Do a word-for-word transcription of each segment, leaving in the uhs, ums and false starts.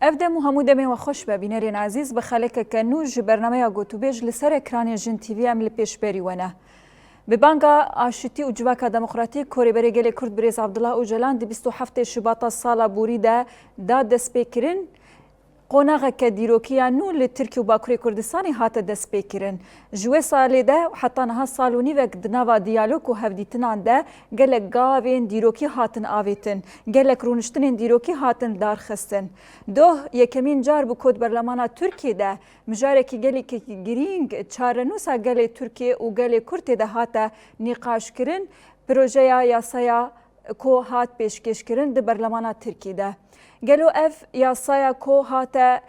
Ev dem û hemû demê we xweş be, bînerên ezîz, bi xelekeke nû ji bernameya Gotûbêj li ser ekranê Jin T V em li pêşberî we ne. Bi banga aşitî û civaka demokratîk ku Rêberê Gelê Kurd Birêz Abdullah Ocalan di bîst û heftê Şibata sala borî de da destpêkirin, qonaxeke dîrokî ya nû li Tirkiye û Bakurê Kurdistanê hate destpêkirin. Ji wê salê de heta niha sal û nîvek di nava diyalog û hevdîtinan de gelek gavên dîrokî hatin avêtin, gelek rûniştinên dîrokî hatin darxistin. Doh yekemîn car bû ku di berlemana Tirkiyê de mijarekî gelekî girîng çarenûsa gelê Tirkiyê û gelê Kurd tê de hate nîqaşkirin, projeya yasaya ku hat pêşkêşkirin di berlemana Tirkî de. Gelo ev yasaya ku hate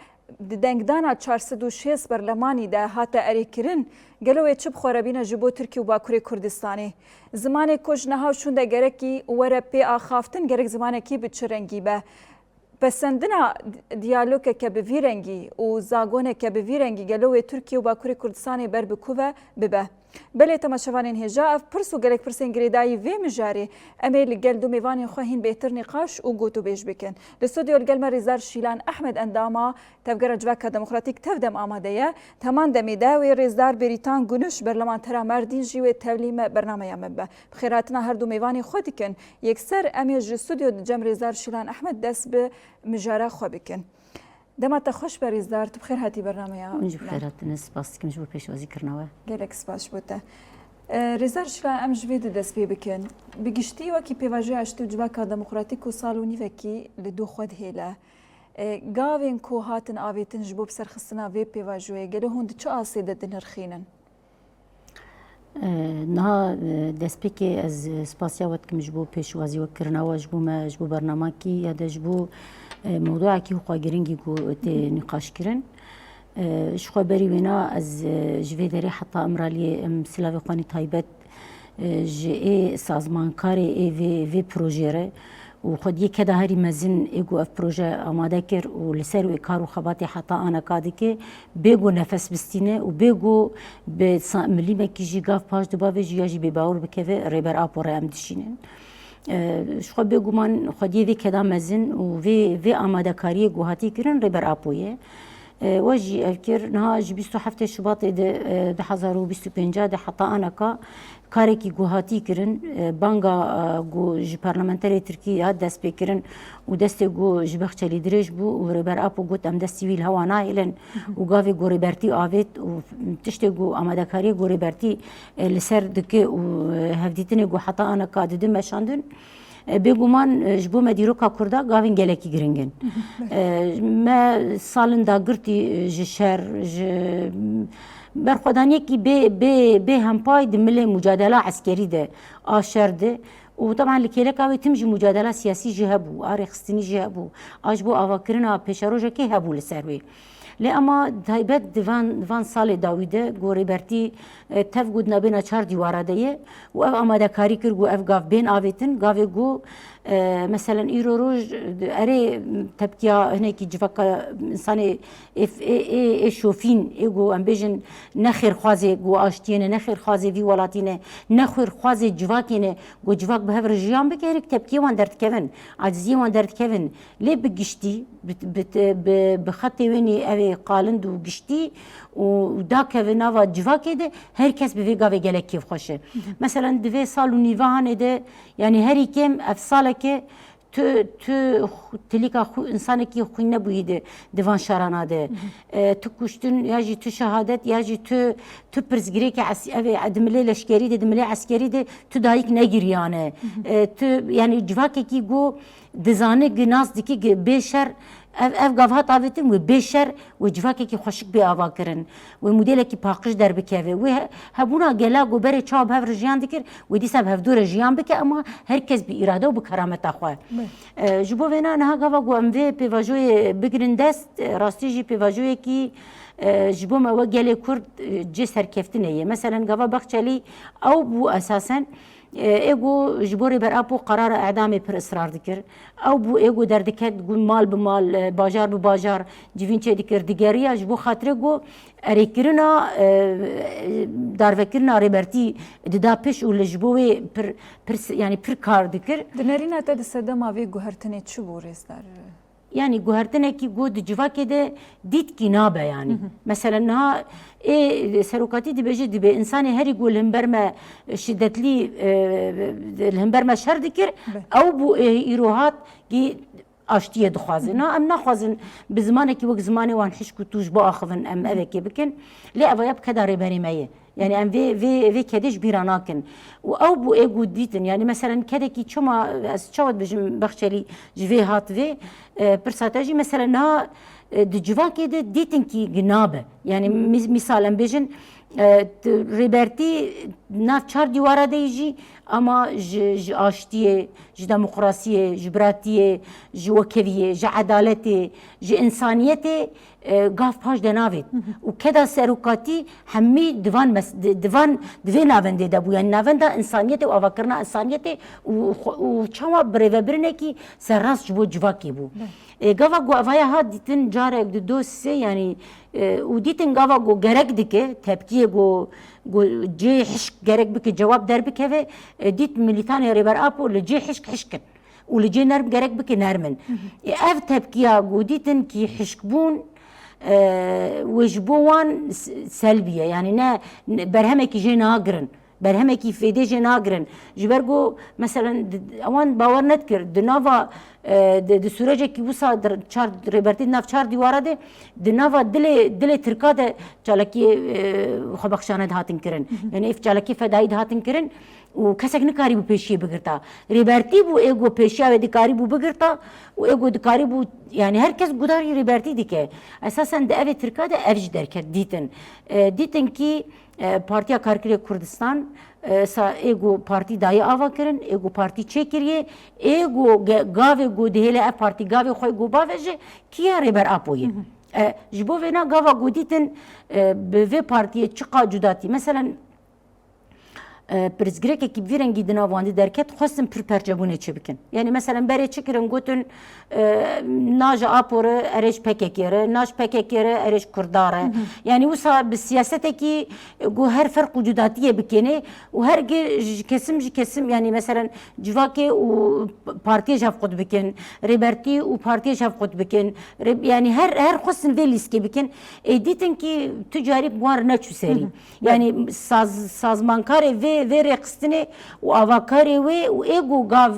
di dengdana çar sed û şêst berlemanî de hate erêkirin, gelo wê çi bi xwe re bîne ji bo Tirkî û Bakurê Kurdistanê? Zimanê ku ji niha û şûnde gerekî were pê axaftin, gerek zimanekî bi çi rengî be? Pesendina di-, diyalogeke bi vî rengî û zagoneke bi vî rengî gelo wê Tirkiye û Bakurê Kurdistanê ber bi ku ve bibe? Belê temaşevanên hêja, ev pirs û gelek pirsên girêdayî vê mijarê em ê li gel du mêvanên xwe hîn bêhtir nîqaş û gotûbêj bikin. Li stûdyo li gel me Rêzdar Şîlan Ehmed, endama Tevgera Civaka Demokratîk, tev dem amade ye. Heman demê de wê Rêzdar Bêrîtan Gunuş, berlemantera Merdîn jî wê tevlî me bernameya me bibe. Bi xêrhatina her du mêvanê xwe dikin. Yekser em ê ji stûdyo di cem Rêzdar Şîlan Ehmed dest bi mijara xwe bikin. Dema te xweş be Rêzdar, tu bi xêr hatî bernameya me. Hûn jî bi xêr hatine, spas dikim ji bo pêşwazîkirina we. Gelek spas ji bo te. E, Rêzdar Şîlan, em ji vê de dest pê bikin. Bi giştî wekî pêvajoya aştî û civaka demokratîk ku sal û nîvekî li dû xwe dihêle. E, gavên ku hatin avêtin ji bo bi serxistina vê pêvajoyê, gelo hûn di çi asê de dinirxînin? E, niha, e, destpêkê ez, e, spasiya we dikim ji bo pêşwazî we kirina we, ji bo me, ji bo bernamakî ya de ji bo, e, mewduekî xwe girîngî ku tê nîqaşkirin. E, ji xwe berî wêna ez, e, ji vê derê heta Îmraliyê em silavê xwe nî taybet, e, ji ê sazmankarê ê vê, vê projeyê re û xwediyê keda herî mezin ê ku ev proje amade kir û li ser wê kar û xebatê heta aneka dike, bê ku nefes bistîne û bê ku bi sa-, milîmekî jî gav paş diba vê jî ya jî bêbawer bikeve Rêber Apo re em dişînin. E, ji xwe bêguman xwediyê vê keda mezin û vê, vê amadekariyê ku hatî kirin Rêber Apo ye. E, we jî ev kir, niha ji bîst û heftê Şubatê de, e, du hezar û bîst û pênc de heta aneka karekî ku hatî kirin, e, banga, e, ku ji parlamenterê Tirkî hat destpêkirin û destê ku ji Bexçelî dirêj bû û Rêber Apo got, em destî wî li hewa nahêlin û gavê ku Rêbertî avêt û tiştê ku amadekariyê ku Rêbertî, e, li ser dike û, e, hevdîtinê ku heta aneka didin meşandin, e, bêguman, e, ji bo me dîroka Kurda gavên gelekî giring in. E, me salin dagirtî, e, ji şer, ji, m, berxwedaniyekî bê, bê, bê hempay di milê mucadela eskerî de, a şer de. Û teban li kêleka wê tim jî mucadela siyasî jî hebû, a rêxistinî jî hebû, a ji bo avakirina pêşerojekê hebû li ser wê. Lê ema taybet di van, van salê dawî de ku Rêbertî, e, tev ku di navbêna çar dîwara de ye û ev amadekarî kir ku ev gav bên avêtin, gavê ku, e, meselen îro roj, e, erê tepkiya hinekî civaka însanê ê, ê, ê, ê şofîn, ê ku em bêjin ne xêrxwazê ku aştiyê ne, ne xêrxwazê vî welatî ne, ne xêrxwazê civakê ne, ku civak bi hev re jiyan bike, herî tepkiyê wan derdikevin, aciziyê wan derdikevin. Lê bi giştî, bi, bi, bi, bi xetê wênî ev ê qalind û giştî û, û dakeve nava civakê de her kes bi vê gavê gelek kêfxweş e. Mesela di vê sal û nîve hanê de, yanî herî kêm ev saleke tu, tu xu-, tilîka xu-, însanekî xwîn nebûyî di, di van şerana de. E, tu kuştin ya jî tu şehadet ya jî tu, tu pirsgirêke es-, ev ê di milê leşkerî de, di milê eskerî de tu dayik negiriyane. E, tu, yanî civakekî ku dizane, ginas dike, gi bê şer, ev, ev gav hat avêtin wê bê şer, wê civakekî xweşik bê ava kirin, wê modêlekî paqij derbikeve, wê he-, hebûna gela ku berê çawa bi hev re jiyan dikir, wê dîsa bi hevdû re jiyan bike, ema her kes bi îrade û bi kerameta xwe. E, ji bo vêna niha gava ku em vê pêvajoyê bigirin dest, e, rastî jî pêvajoyekî, e, ji bo me wek gelê Kurd, e, cê serkeftinê ye. Meselen gava Bexçelî ew bû esasen, E, ê ku ji bo Rêber Apo qerara edamê pir israr dikir. Ew bû ê ku derdiket ku mal bi mal, e, bajar bi bajar civîn çêdikir, digeriya ji bo xatirê ku erêkirina, e, e, darvekirina Rêbertî dida pêş û li ji bo wê pir, pir s-, yanî pir kar dikir. Di nerîna te di sedema vê guhertinê çi bû, Rêzdar? Yanî guhertinekî ku di civakê de dîtkî nabe yanî. Mesela niha ê serokatî dibêje, dibê însanê herî ku li himber me şidetlî, e, li himber me şer dikir, ew bû ê îro hat kî aştiyê dixwaze. Na, em naxwazin bi zimanekî wek zimanê wan hişk û tûj biaxivin, em evekê bikin. Lê evaya bi keda rêberê me ye. Yani em vê, vê, vê kedê ji bîra nakin. Û ew bû ê ku dîtin. Yani meselen kedekî çima, ez çawa dibêjim Bexçelî ji vê hat vê, e, pirsa te jî mesela niha, e, di civakê de dîtinkî ginabe. Yani mis-, misal em bêjin, e, t-, rêbertî nav çar dîwara de jî ama ji, ji aştiyê, ji demokrasiyê, ji biratiyê, ji wekeviyê, ji edaletê, ji insaniyetê, e, gav paş de navêt. Û keda serokatî hemî divan mes-, di-, divan di vê navendê de bû. Yani navenda insaniyetê û avakirina insaniyetê û xwe-, û çawa birêvebirinekî serrast ji bo civakê bû. E, gava ku evaya hat dîtin carek di do sê, yani, e, û dîtin gava ku gerek dike, tepkiyê ku, ku cê hişk gerek bike, cewab derbikeve, e, dît milîtanê Rêber Apo li cê hişk hişk in. Û li cê nerm gerek bike nerm in. E, ev tepkiya ku dîtin kî hişkbûn, e, wê ji bo wan s-, selbî ye. Yani ne, ne, berhemekî jê nagirin. Berhemekî fêdê jê nagirin. Ji ber ku, meselen, di, ewan bawer nedikir. Di nava, e, di, di sûrecekî wisa di çar, rêbertî di nav çar dîwara de, di nava dilê, dilê Tirka de çalakiyê, e, xwebexşane dihatin kirin. Yani ev çalakiyê fedayî dihatin kirin û kesek nikarîbû pêşiyê bigirta. Rêbertî bû ê ku pêşiya wê dikarîbû bigirta û ê ku dikarîbû, yani her kes gudarî rêbertî dike. Esasen di evê Tirka de ev jî derket dîtin. E, dîtin kî, e, Partiya Karkerê Kurdistan, e, sa ê ku partî dayê ava kirin, ê ku partî çêkiriye, ê ku ge-, gavê ku dihêle ev partî gavê xwe ku bavêje, kî ye? Rêber Apo ye. E, ji bo vêna gava ku dîtin, e, bi vê partiyê çiqa cudatî. Meselen, e, pirsgirêkekî bi vî rengî di nav wan de derket, xwestin pir perçebûnê çêbikin. Yani meselen berê çi kirin, gotin, e, na ji Apo re erê ji P K K re, na ji P K K re erê ji Kurda re. Yani wisa bi siyasetekî, e, ku her ferq û cudatiyê bikêne û her gi ji kesim ji kesim, yani meselen civakê û partiyê ji hev qut bikin, rêbertî û partiyê ji hev qut bikin, rê-, yani her, her xwestin vê lîstikê bikin. Ê dîtin kî tu carî bi wan re neçû serî. Yani saz-, sazmankarê vê, vê rêxistinê û avakarê wê û ê ku gav,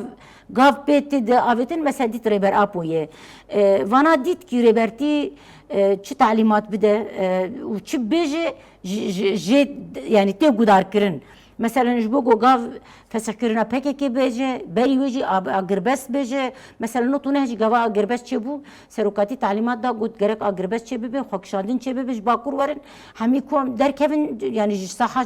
gav pê tê de avêtin, mesela dît Rêber Apo ye. E, vana dît kî rêbertî, e, çi talîmat bide, e, û çi bêje, ji, ji, jê, yani tê gudarkirin. Mesela ji bo ku gav fesihkirina P K K bêje, berî wê jî ab-, agirbest bêje. Mesela not û neh jî gava agirbest çêbû, serokatî talîmat da, got gerek agirbest çêbibe, xwekişandin çêbibe, ji Bakur werin, hemî ku derkevin, yani ji saha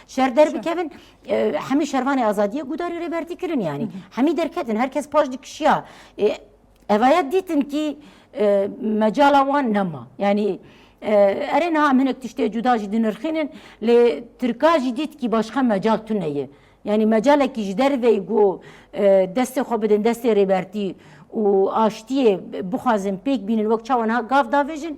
şer derbikevin, e, hemî şervanê azadiyê gudarî rêbertî kirin yani. Hemî derketin, her kes paş dikişiya. E, Evaya dîtin kî, e, mecala wan nema. Yani, e, erê niha em hinek tiştê cuda jî dinirxînin, lê Tirka jî dît kî başqa mecal tune ye. Yani mecalekî ji derveyî ku, e, destê xwe bidin destê rêbertî û aştiyê bixwazin pêk bînin wek çawa niha gav davêjin,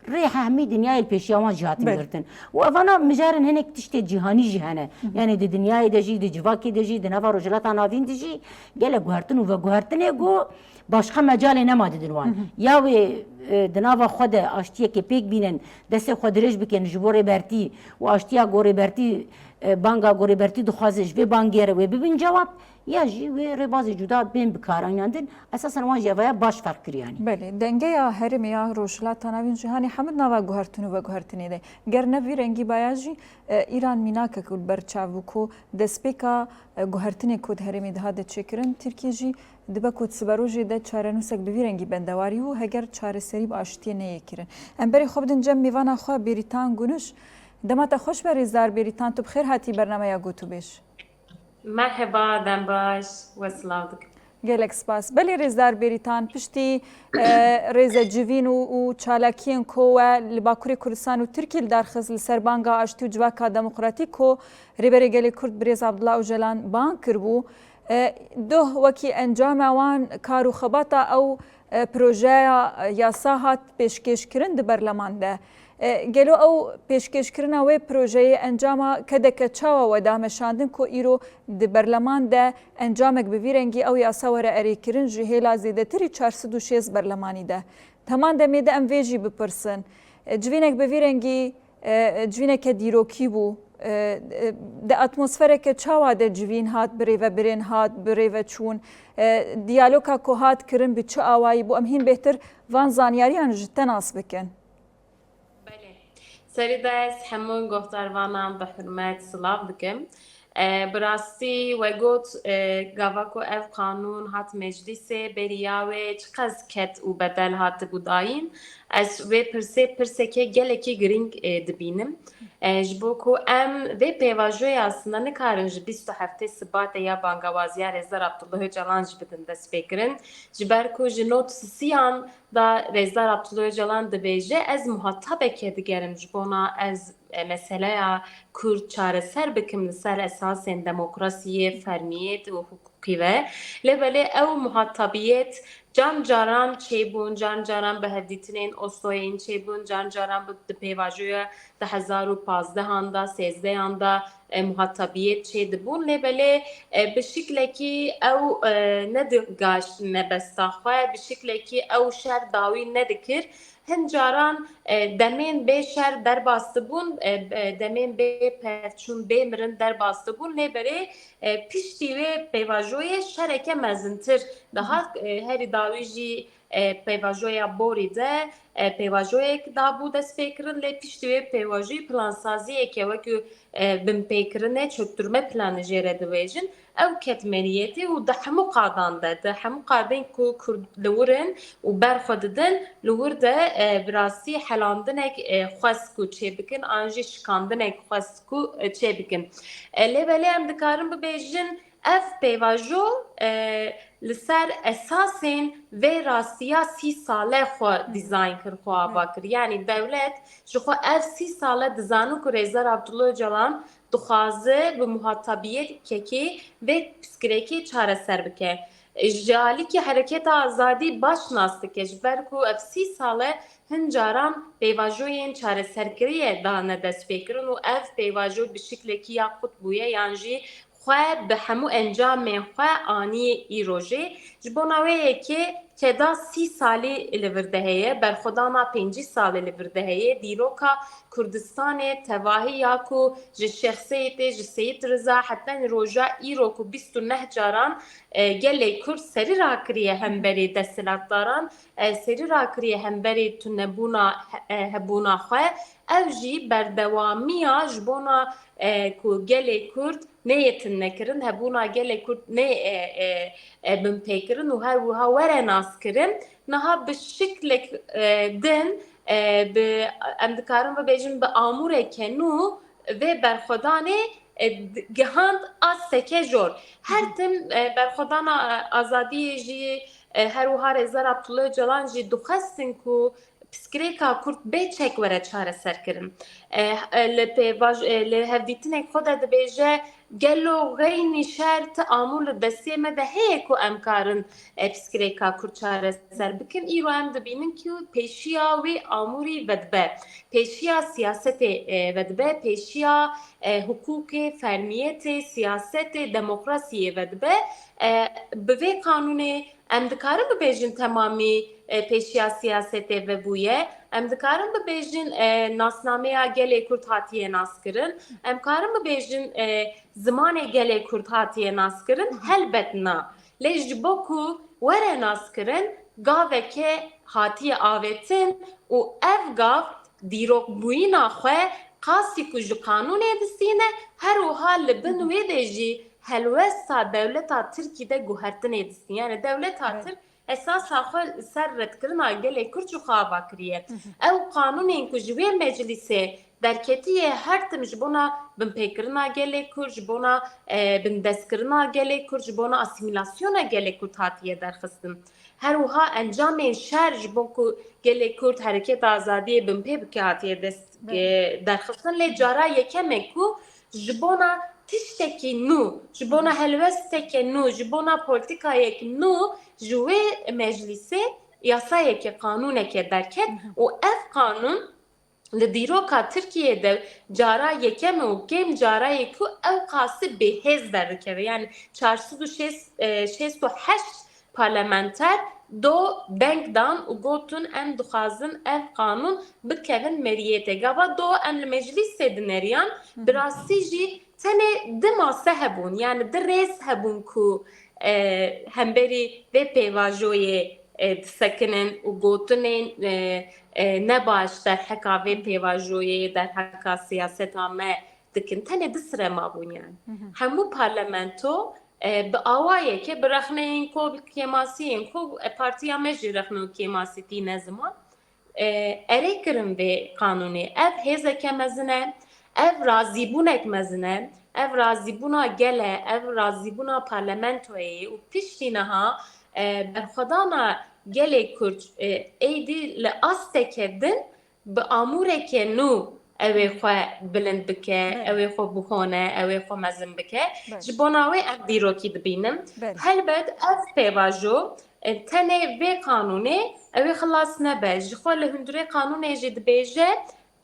rê hemî dinyayê li pêşiya wan jî hatin girtin. Û evana mijarin hinek tiştê cîhanî jî hene. Yani di dinyayê de jî, di civakê de jî, di nava Rojhilata Navîn de jî gelek guhertin û veguhertinê ku başqa mecalê nema didin wan. Ya wê, e, di nava xwe de aştiyekê pêk bînin, destê xwe dirêj bikin ji bo rêbertî û aştiya ku rêbertî, e, banga ku rêbertî dixwaze ji vê bangê re wê bibin cewab, ya jî wê rêbazê cuda bên bikaraniyandin. Esasen wan jî evaya baş ferq kiriye yanî. Belê, dengeya herêmê ya Rojhilata Navîn jî hanê hemû di nava guhertin û veguhertinê de. Ger ne vî rengî baya jî, e, Îran mînakek li ber çav bû ku destpêka, e, guhertinê ku di herêmê de hate çêkirin, Tirkiye jî dibe ku di siberojê de çarenûsek bi vî rengî bendewarî û heger çareserî bi aştiyê neyê kirin. Em berê xwe bidin cem mêvana xwe Bêrîtan Gunuş. Dema te xweş be rêzdar Bêrîtan, tu bi xêr hatî bernameya Gotûbêj. Merheba, dem baş, we silav dikim. Gelek spas. Belê rêzdar Bêrîtan, piştî, e, rêzecivîn û, û çalakiyên ku we li Bakurê Kurdistan û Tirkiyê li dar xist li ser banga aştî û civaka demokratîk ku Rêberê Gelê Kurd Birêz Abdullah Ocalan bang kiribû, e, doh wekî encama wan kar û xebata ew, e, projeya, e, yasa hat pêşkêşkirin di berleman de. E, gelo ew pêşkêşkirina wê projeyê encama kedeke çawa we da meşandin ku îro di berleman de encamek bi vî rengî ew yasa were erêkirin ji hêla zêdetirî çar sed û şêst berlemanî de? Heman demê de em vê jî bipirsin. E, civînek bi vî rengî, e, civîneke dîrokî bû. E, e, di atmosfereke çawa de civîn hat birêvebirin, hat birêveçûn? E, diyaloga ku hat kirin bi çi awayî bû? Em hîn bêhtir van zanyariyan ji te nas bikin. Belê. Serî de ez hemû guhdarvanan bi hurmet silav dikim. E, bi rastî we got, e, gava ku ev qanûn hat meclîsê, beriya wê çiqas ket û bedel hatibû dayîn. Ez vê pirsê pirseke gelekî girîng, e, dibînim. E, ji bo ku em vê pêvajoyê aslında nikarin ji bîst û heftê Sibatê ya bangawaziya Rêzdar Abdullah Ocalan jî bidin destpêkirin. Ji ber ku ji not sisiyan da Rêzdar Abdullah Ocalan dibêje, ez muhatabeke digerim ji bona ez, e, meseleya Kurd çareser bikim li ser esasên demokrasiyê, fermiyêt û hiqûqî ve. Lê belê ew muhatabiyêt can caran çêbûn, can caran bi hevdîtinên Osloyê yên çêbûn, can caran bi, di pêvajoya du hezar û pazdehan da, sêzdehan da, e, muhatabiyêt çêdibûn. Lê belê, e, bi şiklekî ew, e, nedigaşt mebesta xwe, bi şiklekî ew şer dawî nedikir. Hin caran, e, demên bê şer derbas dibûn, e, e, demên bê pevçûn, bê mirin derbas dibûn. Lê belê, e, piştî wê pêvajoyê şereke mezintir daha, e, herî dawî jî, e, pêvajoya borî de, e, pêvajoyek dabû destpêkirin, lê piştî wê pêvajoyî plansaziyeke wekî, e, binpêkirinê çöktürme planı jê re dibêjin, ew ket meriyetê û di hemû qadan de, di hemû qadên ku Kurd li wir in û ber xwe didin, li wir de, e, bi rastî helandinek, e, xwest ku çêbikin, an jî şikandinek xwest ku, e, çêbikin. E, lê belê em dikarin bibêjin, ev pêvajo, e, li ser esasên vê rastiya sî sale xwe dîzayn kir, xwe ava kir. Yanî dewlet ji xwe ev sî sale dizane ku Rêzdar Abdullah Ocalan dixwaze bi muhatabiyekekê vê pirsgirêkê çareser bike. Ji alîkî Hereketa Azadî baş nas dike, ji ber ku ev sî sale hin caran pêvajoyên çareserkiriyê dane destpêkirin û ev pêvajo bi şiklekî ya qut bûye yan jî xwe bi hemû encamên xwe aniye îrojê. Ji bona wê yekê keda sî salî li vir de heye, berxwedana pêncî salî li vir de heye, dîroka Kurdistanê tevahî ya ku ji Şêx Seyîdê, ji Seyîd Riza heta roja îro ku bîst û neh caran, e, gelê Kurd serî rakiriye hemberî desthilatdaran, e, serî rakiriye hemberî tunebûna, e, hebûna xwe. Ew jî berdewamiya ji bona, e, ku gelê Kurd neyê tune kirin, hebûna gelê Kurd neyê, e, e, e, binpêkirin û her wiha were naskirin. Niha bi şiklek, e, din, e, bi, em dikarin bibêjin bi amûreke nû vê berxwedanê, e, d-, gihand asteke jor. Her tim, e, berxwedana, e, azadiyê jî, e, her wiha Rêzdar Abdullah Ocalan jî dixwestin ku pirsgirêka Kurd bê çek were çareserkirin. E, e, li pêvaj-, e, li hevdîtinek xwe de dibêje, gelo xeynî şer ti amûr li destê me de heye ku em karin, e, pirsgirêka Kurd çareser bikin? Îro em dibînin ku pêşiya wê amûrî vedibe, pêşiya siyasetê, e, vedibe, pêşiya, e, hiqûqê, fermiyetê, siyasetê, demokrasiyê vedibe. E, bi vê qanûnê em dikarin bibêjin temamî, e, pêşiya siyasetê vebûye. Em dikarin bibêjin, e, nasnameya gelê Kurd hatiye naskirin. Em karin bibêjin, e, zimanê gelê Kurd hatiye naskirin. Helbet na. Lê ji bo ku were naskirin, gaveke hatiye avêtin û ev gav dîrokbûyîna xwe qasî ku ji qanûnê distîne, her wiha li bin wê de jî helwesta dewleta Tirkî de guhertinê distîne. Yani dewleta Tirk esasa xwe li ser redkirina gelê Kurd ji xwe ava kiriye. Ew qanûnên ku ji wê meclîsê derketiye, her tim ji bona binpêkirina gelê Kurd, ji bona, e, bindestkirina gelê Kurd, ji bona asîmîlasyona gelê Kurd hatiye derxistin. Her wiha encamên şer ji bo ku gelê Kurd hereketa azadiyê binpê bike hatiye dest, e, derxistin. Lê cara yekem e ku ji bona tiştekî nû, ji bona helwesteke nû, ji bona polîtîkayek nû ji wê meclîsê yasayeke, qanûneke derket û ev qanûn Li dîroka Tirkiyê de cara yekem û kêm cara ye ku ew qasî bêhêz derdikeve. Yani çar sed û şêst, e, şêst û heşt parlamenter do deng dan û gotin, em dixwazin ev qanûn bikevin meriyetê. Gava do em li meclîsê dineriyan, bi rastî jî tenê di mase hebûn, yani di rêz hebûn ku, e, hemberî vê pêvajoyê, e, disekinin û gotinên, e, e, ne baş derheka vê pêvajoyê, derheka siyaseta me dikin. Tenê di sire mabûn yani. Hemû parlamento, e, bi awayekê, bi rexneyên ku, bi kêmasiyên ku, e, partiya me jî rexne û kêmasî tîne ziman, e, erê kirin vê qanûnê. Ev hêzeke mezin e, ev razîbûnek mezin e, ev razîbûna gel e, ev razîbûna parlamentoyê ye û piştî niha, e, berxwedana gelê Kurd, e, êdî li asteke din bi amûreke nû ew ê xwe bilind bike, Belê. ew ê xwe bihone, ew ê xwe mezin bike. Belê. Ji bona wê em dîrokî dibînin. Belê. Helbet ev pêvajo, e, tenê vê qanûnê ew ê xilas nebe. Ji xwe li hundirê qanûnê jî dibêje,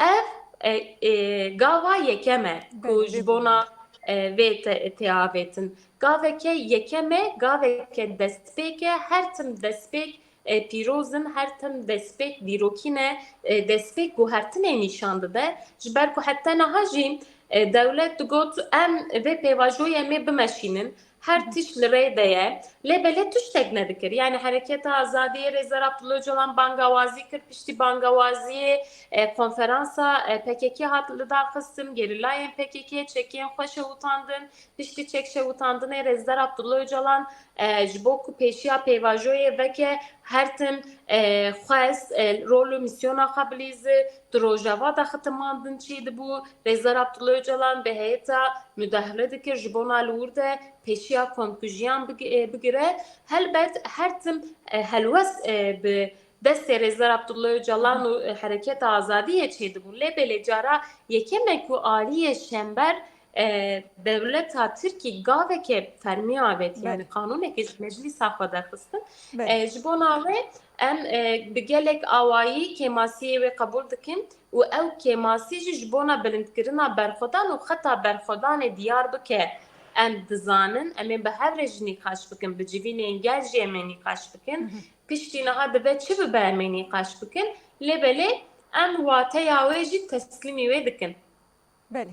ev, e, e, gava yekem e ku Belê, ji vê bona, e, vê te, tê avêtin. Gaveke yekem e, gaveke destpêk e, her tim destpêk, e, pîroz in, her tim destpêk dîrokî ne, e, destpêk guhertinê nîşan dide. Ji ber ku heta niha jî, e, dewlet digot, em vê pêvajoyê em ê bimeşînin. Her tişt li rê de ye. Lê belê tiştek nedikir. Yani Hereketa Azadiyê Rêzdar Abdullah Ocalan bangawazî kir, piştî bangawaziyê, e, konferansa, e, P K K hat lidarxistin, gerîlayên P K K çekên xwe şewitandin. Piştî çek şewitandinê Rêzdar Abdullah Ocalan, e, ji bo ku pêşiya pêvajoyê veke, her tim, e, xwest, e, rol û mîsyona xwe bilîze, di Rojava de xitimandin çêdibû. Rêzdar Abdullah Ocalan bi heyeta mudahale dikir, ji bona li wir de pêşiya komkujiyan big-, e, bigire. Helbet her tim, e, helwest, e, bi destê Rêzdar Abdullah Ocalan û, e, Hereketa Azadiyê çêdibûn. Lê belê cara yekem e ku aliyê Şember, e, dewleta Tirkî gaveke fermî avêt, yani Belê. qanûnekê ji meclîsa xwe derxistin. Belê. E, ji bona wê em, e, bi gelek awayî kêmasiyê wê qebûl dikin û ew kêmasî jî ji bona bilindkirina berxwedan û xeta berxwedanê diyar bike. Em dizanin, em ê bi hev re jî nîqaş bikin, bi civînên gel jî em ê nîqaş bikin. Piştî niha dibe çi bibe em ê nîqaş bikin, lê belê em wateya wê jî teslîmî wê dikin. Belê.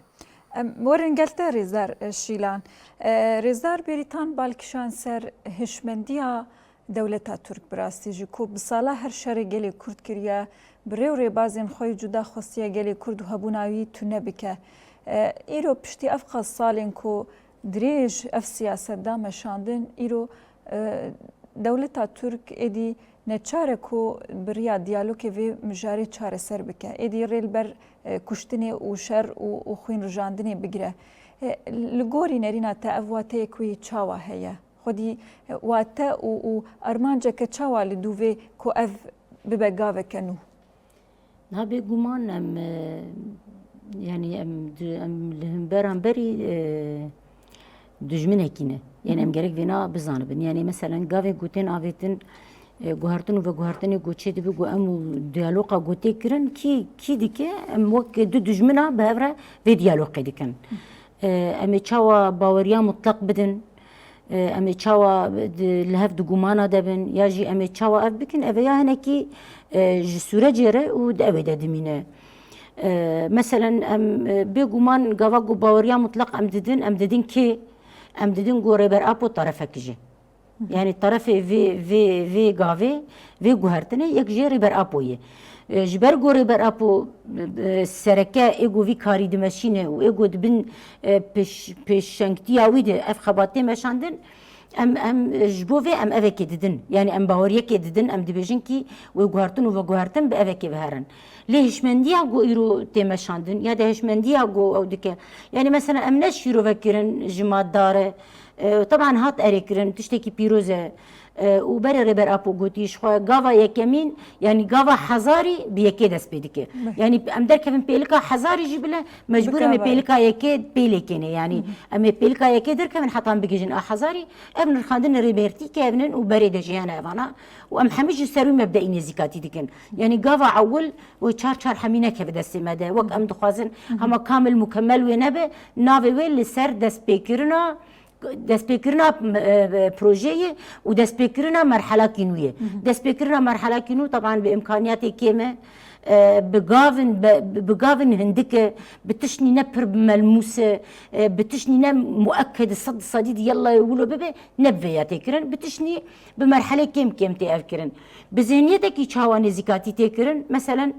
Em werin gel te Rêzdar, e, Şîlan. E, Rêzdar Bêrîtan bal kişand ser hişmendiya dewleta Tirk bi rastî jî ku bi sala her şerê gelê Kurd kiriye, bi rê û rêbazên xwe yê cuda xwestiye gelê Kurd û hebûna wî tune bike. E, îro piştî ev qas salên ku dirêj ev siyaset da meşandin, îro, e, dewleta Tirk êdî neçar e ku bi riya diyalogê vê mijarê çareser bike. Êdî rê li ber, e, kuştinê û şer û, û xwîn rijandinê bigire. E, li gorî nerîna te ev wateyek wî çawa heye? Xwedî, e, wate û, û armanceke çawa li dû vê ku ev bibe gaveke nû? Niha bêguman em, e, yani em di-, em li hemberan berî, e, dijminekî ne. Yani em gerek vêna bizanibin. Yani meselen gavê gotên avêtin, e, guhertin û veguhertinê ku çê dibe ku em û diyaloqa ku tê kirin, kî, kî dike, em wek du dijmina bi hev re vê diyalogê dikin. E, em ê çawa baweriya mutlaq bidin? E, em ê çawa di, li hev di gumana de bin, ya jî em ê çawa ev bikin, ev ê ya hinekî, e, ji sûrecê re û di ew ê de dimîne. E, meselen, em, e, bêguman gava ku baweriya mutlaq em didin, em didin kê? Em didin ku Rêber Apo tarefek jî. Hı hı. Yani tarefê vê, vê, vê gavê, vê guhertinê yek jê Rêber Apo ye. E, ji ber ku Rêber Apo, e, sereke ê ku vî karî dimeşîne û ê ku di bin, e, pêş-, pêşengtiya wî de ev xebat tê meşandin, em, em, e, ji bo vê em evekê didin. Yani em baweriyekê didin, em dibêjin kî wê guhertin û veguhertin bi evekê biherin. Lê hişmendiya ku îro tê meşandin, ya de hişmendiya ku ew dike. Yani mesela em ne şîrove kirin ji madde re, E, teban hat erê kirin, tiştekî pîroz e. E, û berê Rêber Apo gotî, ji xwe gava yekemîn, yanî gava hezarî bi yekê dest pê dike. Yanî em derkevin pêlika hezarî jî bile, mecbûr em ê pêlika yekê pê lê kêne. Yanî em ê pêlika yekê derkevin heta em bigihîjin a hezarî, ev nirxandinê rêbertî kevin in û berê de jî hene evana. Û em hemî ji ser wî mebdeî nêzîkatî dikin. Yanî gava ewil wê çar çar hemî nekeve destê me de. Wek em dixwazin hema kamil mukemel wê nebe, navê wê li ser destpêkirina, destpêkirina, e, projeyê û destpêkirina merhelakî nû ye. Destpêkirina merhelakî nû, teban bi îmkaniyatê kêm e, e, bi gavin, bi, bi gavin hindik e, bi tiştî ne pir bi melmûs e, e, bi tiştî ne muekked sed sedî di yella wilo bibe, ne bi vê ya tê kirin. Bi tiştî bi merhelê kêm kêm tê ev kirin. Bi zihniyetekî çawa nêzîkatî tê kirin? Meselen,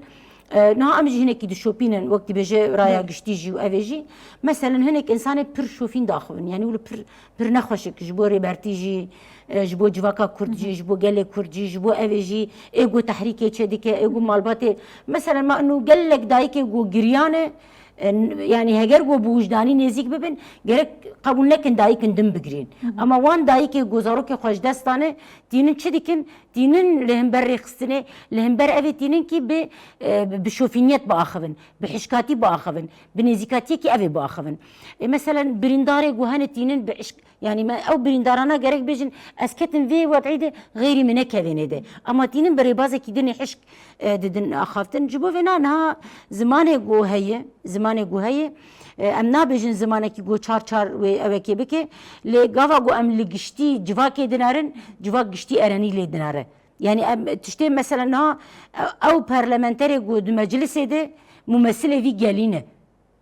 e, niha em jî hinekî dişopînin, wek dibêje raya giştî jî û ev ê jî. Meselen, hinek însanê pir şofîn daxivin, yanî wilo pir, pir nexweşik ji bo rêbertî jî, e, ji bo civaka Kurd jî, ji bo gelê Kurd jî, ji bo ev ê jî, ê ku tehrîkê çêdike, ê ku malbatê. Meselen, ma ino gelek dayikê ku giriyane, e, n-, yanî heger ku bi wijdanî nêzîk bibin, gerek qebûl nekin dayikin din bigirîn. Ama wan dayikê ku zarokê xwe ji dest dane, tînin çi dikin? Tînin li hember rêxistinê, li hember evê tînin kî bi, e, bi şofîniyet biaxivin, bi hişkatî biaxivin, bi nêzîkatiyekî evê biaxivin. E, meselen, birîndarê ku hene tînin bi hişk-, yanî me ew birîndarana gerek bêjin, ez ketim vê wed'î de, xeyrî min nekevênê de. Ama tînin bi rêbazekî dinê hişk, e, didin axaftin. Ji bo vê na niha zimanê ku heye, zimanê ku heye, e, em nabêjin zimanekî ku çar çar wê ewekê bike, lê gava ku em li giştî civakê dinerin, civak giştî erenî lê dinere. Yanî em tiştê mesela niha, e, ew parlamenterê ku di meclisê de mumesilê vî gelî ne.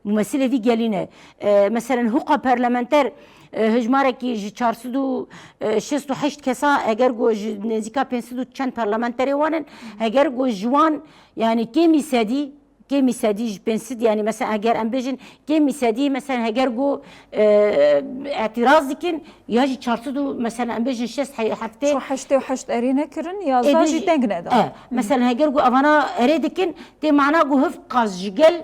Mumesilê vî gelî ne. E, meselen huqa parlamenter, e, hejmarekî ji çar sed û şêst û heşt kesa, eger ku ji nêzîka pênc sed û çend parlamenterê wan in, eger ku ji wan, yanî kêmî sedî, kêmî sedî ji pênc sed, yanî mesela eger em bêjin kêmî sedî, mesela heger ku, e, îtiraz dikin, ya jî çar sed û mesela em bêjin şêst he-, heftê. Ço heştê û heşt erê nekirin, yazda jî deng neda. E, mesela heger ku evana erê dikin, tê mana ku hiv qas ji gel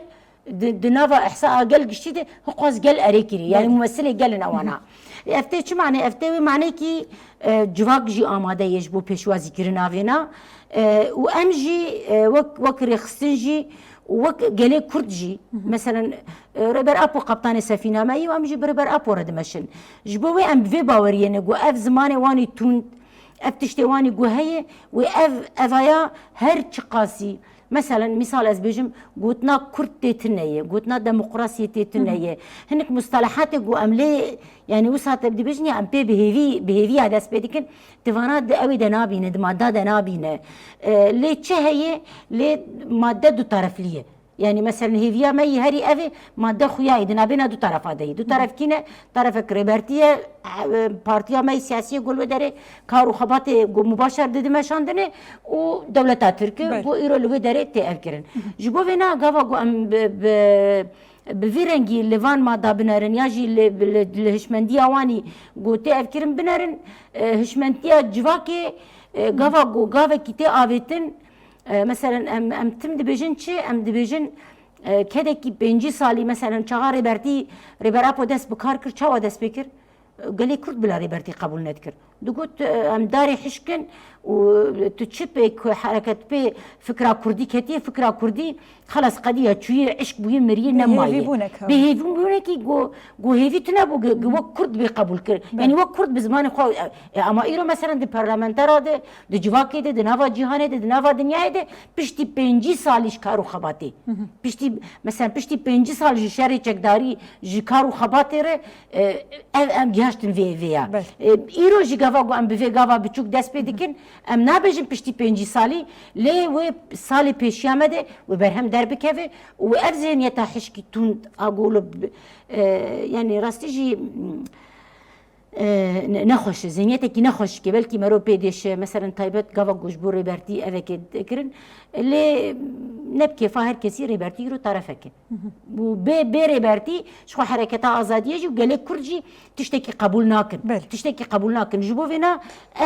di, di nava ihsa a gel giştî de hiqas gel erê kirî. Yanî mumesilê gel in ewana. Ev tê çi mane? Ev tê wê manekî, e, civak jî amade ye ji bo pêşwazîkirina vêna. E, û em jî, e, wek, wek rêxistin jî û wek gelê Kurd jî, meselen, e, Rêber Apo qeptanê sefîna me ye û em jî bi Rêber Apo re dimeşin. Ji bo wê em bi vê baweriyê ne ku ev zimanê wanî tund, ev tiştê wanî ku heye, wê ev, evaya her çiqasî, meselen, mîsal ez bêjim, gotina Kurd tê tune ye, gotina demokrasiyê tê tune ye. Hinek mustelehatê ku em lê, yanî wisa te dibêjin ya em pê bi hêvî, bi hêviya dest pê dikin, di vana di ew ê de nabîne, di madda de nabîne. E, lê çi heye? Lê madde du tareflî ye. Yanî, meselen, hêviya me yî herî ev ê, madde xuya yî di navbêna du terefa de yî. Du teref kî ne? Terefek rêbertî ye, e, partiya me yî siyasî yê ku li wê derê kar û xebatê ku mubaşer dide meşandinê û dewleta Tirk e ku îro li wê derê tê ev kirin. Ji bo vê na gava ku em bi, bi, bi vî rengî li van madda binerin ya jî li, li, li hişmendiya wanî ku tê ev kirin binerin, e, hişmendiya civakê, e, gava ku gavekî tê avêtin, E, meselen, em, em tim dibêjin çi? Em dibêjin, e, kedekî pêncî salî, meselen, çaxa Rêbertî, Rêber Apo dest bi kar kir, çawa dest pê kir? E, gelê Kurd bila Rêbertî qebûl nedikir. Digot, e, em darê hişk in û tu çi pê ku hereket pê fikra Kurdî ketiye, fikra Kurdî xelas qediya çûyê, hişk bûyê, miriyê, nemaye. Bêhêvîbûnek hebû. Bêhêvîbûnekî ku, ku hêvî tune bû, ku, ku wek Kurd bê qebûl kir. Belê. Yanî wek Kurd bi zimanê xwe, e, e, ama îro, meselen, di parlamentera de, di civakê de, di nava cîhanê de, di nava dinyayê de piştî pêncî salî ji kar û xebatê. Piştî, mesela, piştî pêncî sal ji şerê çekdarî, ji kar û xebatê re, e, ev em gihaştin vê, vê ya. Belê. E, îro jî gava ku em bi vê gava biçûk dest pê dikin, em nabêjin piştî pêncî salî, lê wê salê pêşiya me de wê berhem derbikeve û ev zihniyeta hişkî tund a golo bi-, e, yanî rastî jî, e, ne-, nexweş e, zihniyetekî nexweşik e. Belkî mero pê dêşe, meselen taybet gava ku ji bo Rêbertî evekê kirin. Lê Ne bi kêfa her kesî Rêbertî îro tarefek e. Û bê, bê Rêbertî ji xwe hereketa azadiyê jî û gelê Kurd jî tiştekî qebûl nakin. Belê. Tiştekî qebûl nakin. Ji bo vêna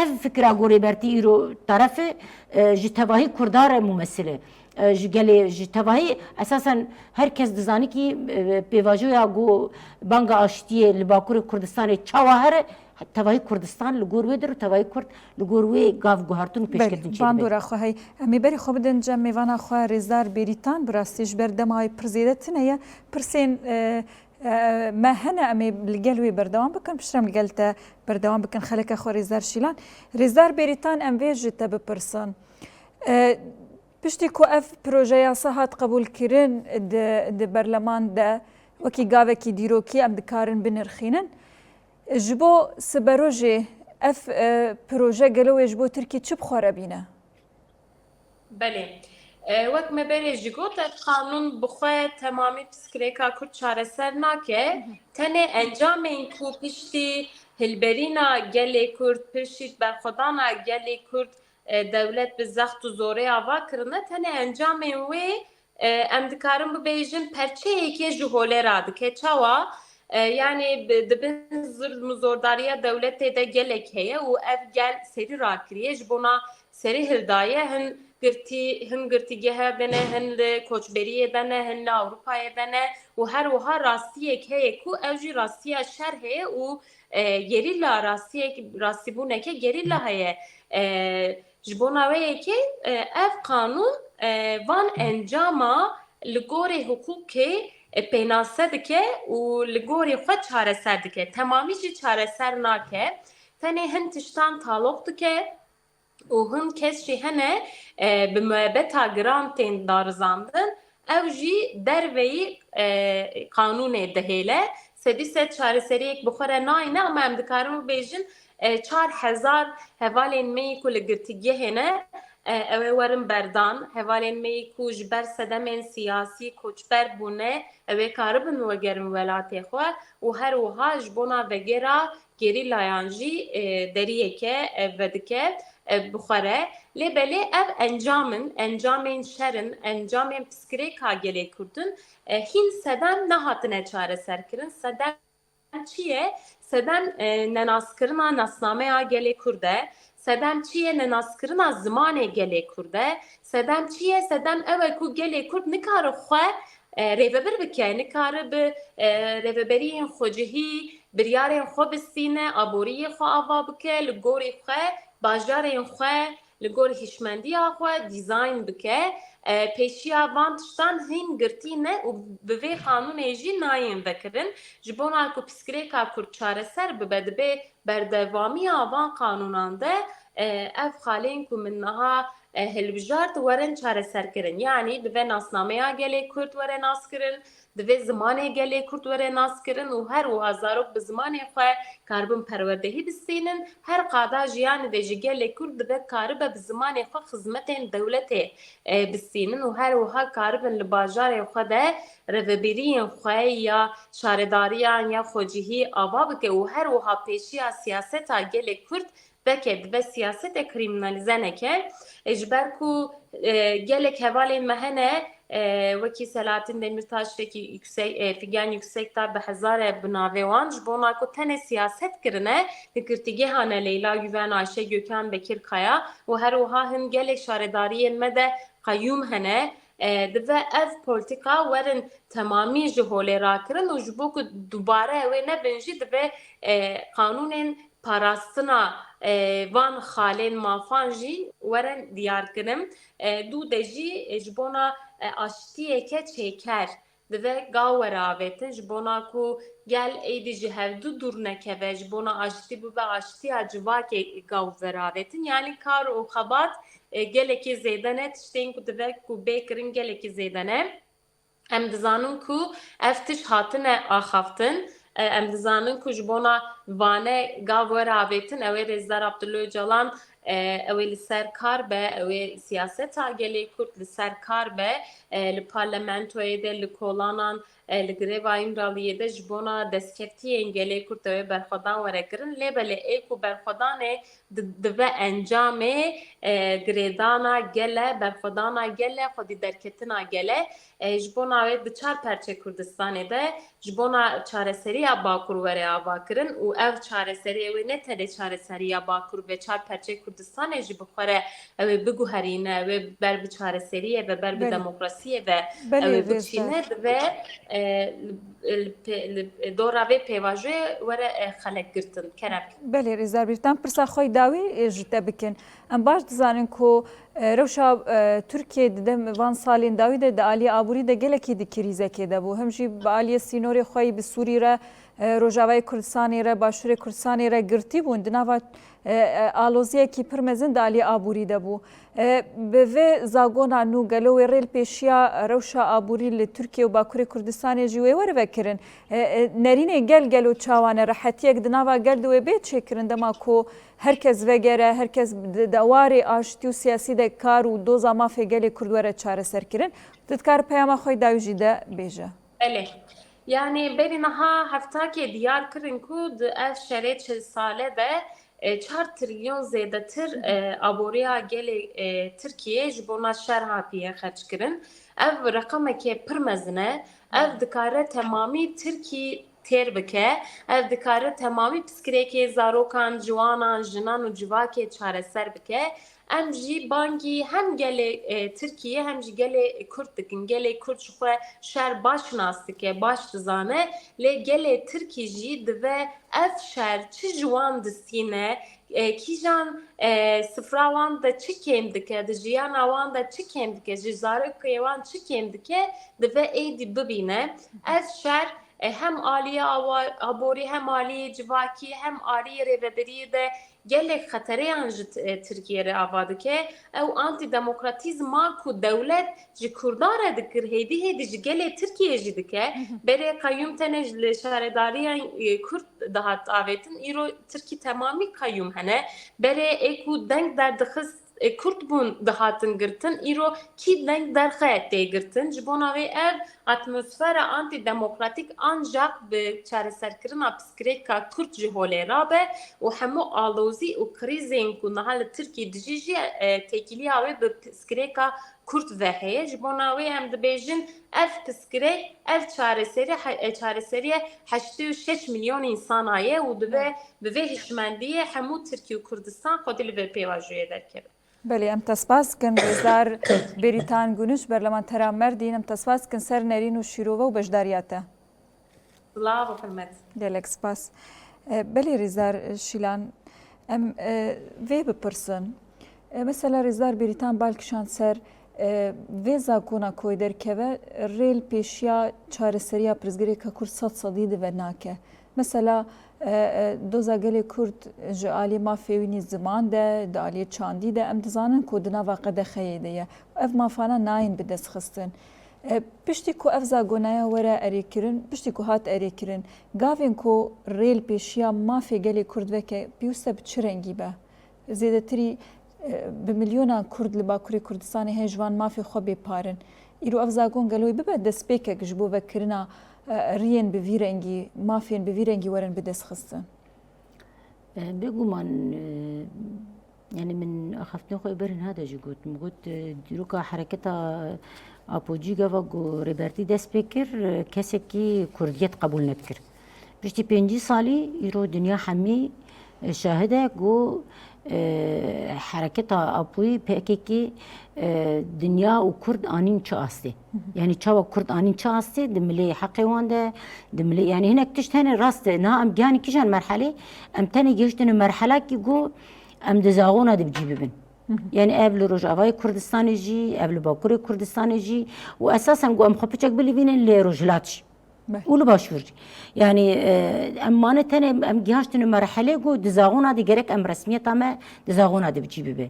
ev fikira ku Rêbertî îro taref e, e, ji tevahî Kurda re mumessil e. E, ji gelê, ji tevahî esasen her kes dizanî kî, e, pêvajoya ku banga aştiyê li Bakurê Kurdistanê çawa here, tevahî Kurdistan li gor wê dir û tevahî Kurd li gor wê gav guhertin û pêşketin çêdibe. Bandora xwe hey. Em ê berê xwe bidin cem mêvana xwe Rêzdar Bêrîtan, bi rastî ji ber dema wê pir zêde tune ye. Pirsên, e, e, me hene, em ê li gel wê berdewam bikin. Piştre em li gel te berdewam bikin. Xeleke xwe Rêzdar Şîlan. Rêzdar Bêrîtan, em vê ji te bipirsin. E, Piştî ku ev proje yasa hat qebûlkirin di, di berleman de, wekî gavekî dîrokî em dikarin binirxînin. Ji bo siberojê ev, e, proje gelo wê ji bo Tirkî çi bi xwe re bîne? Belê. E, wek me berê jî got, ev qanûn bi xwe temamî pirsgirêka Kurd çareser nake. Tenê encamên ku piştî hilberîna gelê Kurd, piştî berxwedana gelê Kurd, e, dewlet bi zext û zorê ava kirine, tenê encamên wê, e, em dikarin bibêjin perçeyekê ji holê radike. Çawa? E, yanî bi, di bin zilm û zordariya dewletê de gelek heye û ev gel serî rakiriye, ji bona serî hildaye, hin girtî, hin girtîgeha de ne, hin li koçberiyê de ne, hin li Ewropayê de ne û her wiha rastiyek heye ku ew jî rastiya şer heye û, e, gerîla rastiyek, rastîbûneke gerîla heye. E, Ji bona wê yekê, e, ev qanûn, e, van encama li gorî hiqûqê, e, pênase dike û li gorî xwe çareser dike. Temamî jî çareser nake. Tenê hin tiştan taloq dike û hin kes jî hene, e, bi muebeta giran tên darizandin. Ew jî derveyî, e, qanûnê dihêle. Sedî sed çareseriyek bi xwe re nayne, ama em dikarin bibêjin, e, çar hezar hevalên me yî ku li girtîgehê ne, e, ew ê werin berdan. Hevalên me yî ku ji ber sedemên siyasî koçber bûne, ew ê karibin wegerin welatê xwe û her wiha ji bona vegera gerîlayan jî, e, deriyeke, e, vedike, e, bi xwe re. Lê belê ev encam in, encamên şer in, encamên pirsgirêka gelê Kurd in. E, hîn sedem nehatine çareserkirin. Sedem çi ye? Sedem, e, nenaskirina nasnameya gelê Kurd e. Sedem çi ye? Nenaskirina zimanê gelê Kurd e. Sedem çi ye? Sedem ew e ku gelê Kurd nikare xwe, e, rêvebir bike, nikare bi, e, rêveberiyên xwecihî biryarên xwe bistîne, aboriyê xwe ava bike, li gorî xwe, bajarên xwe, li gor hişmendiya xwe dîzayn bike. E, pêşiya van tiştan hîn girtî ne û bi vê qanûnê jî nayên vekirin. Ji bona ku pirsgirêka Kurd çareser bibe, dibe berdewamiya van qanûnan de, e, ev xalên ku min niha, e, hilbijart werin çareserkirin. Yanî divê nasnameya gelê Kurd were naskirin, divê zimanê gelê Kurd were naskirin û her wiha zarok bi zimanê xwe karibin perwerdehî bistînin. Her qada jiyanê de jî gelê Kurd divê karibe bi zimanê xwe xizmetên dewletê, e, bistînin û her wiha karibin li bajarê xwe de rêvebiriyên xwe ya şaredariyan ya xwecihî ava bike û her wiha pêşiya siyaseta gelê Kurd veke, dibe siyasetê krîminalîze neke. E, ji ber ku, e, gelek hevalên me hene, e, wekî Selahattin Demirtaş, wekî Yüksek, e, Figen Yüksekdağ bi hezar e bi navê wan, ji bona ku tenê siyaset kirine, li girtîgeha ne Leyla Güven, Ayşe Gökhan, Bekir Kaya û her wiha hin gelek şaredariyên me de qeyûm hene. E, dibe ev polîtîka werin temamî ji holê rakirin û ji bo ku dubare wê nebin jî dibe, e, qanûnên parastina, e, van xalên mafan jî werin diyarkirin. E, dû de jî, e, ji bona, e, aştiyeke çêker dibe gav were avêtin, ji bona ku gel êdî ji hevdu dûr nekeve, ji bona aştî bibe aştiya civakê gav were avêtin. Yanî kar û xebat, e, gelekî zêde ne, tiştên ku dibe ku bê kirin gelekî zêde ne. Em dizanin ku ev tişt hatine axaftin. E, em dizanin ku ji bona vane gav were avêtin, ew ê Rêzdar Abdullah Ocalan, e, ew ê li ser kar be, ew ê siyaseta gelê Kurd li ser kar be, e, li parlamentoyê de, li kolanan, e, li greva Îmraliyê de ji bona destkeftiyên gelê Kurd ew ê berxwedan were kirin. Lê belê ê ku berxwedanê di-, dive encamê, e, girêdana gele, berxwedana gele, xwedî derketina gele, e, ji bona wê di çar perçê Kurdistanê de ji bona çareseriya Bakur were ava kirin û ev çareseriyê wê ne tenê çareseriya Bakur be, çar perçê Kurdistanê jî bi xwe re ew ê biguherîne, ew ê ber bi çareseriyê ve, ber bi Belê. demokrasiyê ve Belê, ew ê Rêzdar. biçîne, dibe, e, li, li pê-, li dora vê pêvajoyê were, e, xelek girtin. Kerem. Belê, Rêzdar Bîrtan, pirsa xwe yî dawî, e, ji te bikin. Em baş dizanin ku, e, rewşa, e, Tirkiyê di dem van salên dawî de di aliyê aborî de gelekî di krîzekê de bû. Him jî bi aliyê sînorê xwe yî bi Sûrî re, e, Rojavayê Kurdistanê re, Başûrê Kurdistanê re girtî bûn. Di nava, e, e, aloziyekî pir mezin di aliyê aborî de bû. E, bi vê zagona nû gelo wê rê li pêşiya rewşa aborî li Tirkiye û Bakurê Kurdistanê jî wê were vekirin? E, e, nerînê gel gelo çawa ne? Rehetiyek di nava gel de wê bê çêkirin dema ku her kes vegere, her kes di, di warê aştî û siyasî de kar û doza mafê gelê Kurd were çareserkirin? Tu dikar peyama xwe yî dawî jî de bêje. Belê. Yanî berî niha heftakê diyar kirin ku di ev şerê çil sale de, e, çar trilyon zêdetir, e, aboriya gelê, e, Tirkiyê ji bona şer hatiye xerckirin. Ev reqemekê pir mezin e. Ev dikare temamî Tirkî têr bike. Ev dikare temamî piskirêkê zarokan, ciwanan, jinan û civakê çareser bike. Em jî bangî hem gelê, e, Tirkiyê hem jî gelê Kurd dikin. Gelê Kurd ji xwe şer baş nas dike, baş dizane. Lê gelê Tirkî jî dibe ev şer çi ji wan distîne, e, kîjan, e, sifra wan de çi kêm dike, di jiyana wan de çi kêm dike, ji zarokê wan çi kêm dike, dibe êdî bibîne. Ev şer, e, hem aliyê awa-, aborî, hem aliyê civakî, hem aliyê rêvebiriyê de gelek xetereyan ji t-, e, Tirkiyê re ava dike. Ew antîdemokratîzma ku dewlet ji Kurdan re dikir, hêdî hêdî ji gelê Tirkiyê jî dike. Berê qeyûm tenê ji li şaredariya, e, Kurd dihat avêtin, îro Tirkî temamî qeyûm hene. Berê ê ku deng derdixist, e, Kurd bûn dihatin girtin, îro kî deng derxe tê girtin. Ji bona wê ev atmosfera antîdemokratîk ancak bi çareserkirina piskirêka Kurd ji holê rabe û hemû alozî û krîzên ku niha li Tirkî dijî jî, e, têkiliya wê bi piskirêka Kurd ve heye. Ji bona wê em dibêjin ev piskirêk, ev çareserî, he-, e, çareseriye heştê û şeş milyon însana ye û dibe bi vê hişmendiyê hemû Tirkî û Kurdistan xwedî li vê pêvajoyê derkeve. Belê, em te spas dikin, Rêzdar Bêrîtan Gûniş, berlemantera Merdîn, em te spas dikin ser nerîn û şîrove û beşdariya te. Silav û hurmet. Gelek spas. E, belê, Rêzdar Şîlan, em, e, vê bipirsin. E, mesela Rêzdar Bêrîtan bal kişand ser, e, vê zakona ku wê derkeve, rê li pêşiya çareseriya pirsgirêka Kurd sed sedî dibe nake. Mesela, e, e, doza gelê Kurd ji alî mafê wî nî ziman de, di alî çandî de, em dizanin ku di nava qedexeyê de ye. Ev mafana nayên bidestxistin. E, piştî ku ev zagonaya were erêkirin, piştî ku hat erêkirin, gavên ku rê li pêşiya mafê gelê Kurd veke, pêwîst e bi çi rengî be? Zêdetirî, e, bi milyonan Kurd li Bakurê Kurdistanê heye ji van mafê xwe bê par in. Îro ev zagon gelo wê bibe destpêkek ji bo vekirina, e, riyên bi vî rengî, mafên bi vî rengî werin bidestxistin? E, bêguman, e, yanî min axaftinê xwe ber niha de jî got. Min got, e, dîroka hereketa Apocî gava ku Rêbertî dest pê kir, e, kesekî Kurdiyet qebûl nedikir. Piştî pêncî salî îro dinya hemî, e, şahid e ku, e, hereketa Apoyî P K K, e, dinya û Kurd anîn çi astê. Yanî çawa Kurd anîn çi astê, di milê heqê wan de, di milê, yanî hinek tişt hene rast e. Niha em gihanî kîjan merhelê, em tenê gihiştine merhelakî ku em di zaxona de bi cî bibin. Yanî ev li Rojavayê Kurdistanê jî, ev li Bakurê Kurdistanê jî û esasen ku em xwe piçek bilivînin lê Rojhilat jî. Û li Başûr jî. Yanî, e, em mane tenê em gihaştine merhelê ku di zaxona de gerek em resmiyeta me di zaxona de bi cî bibe.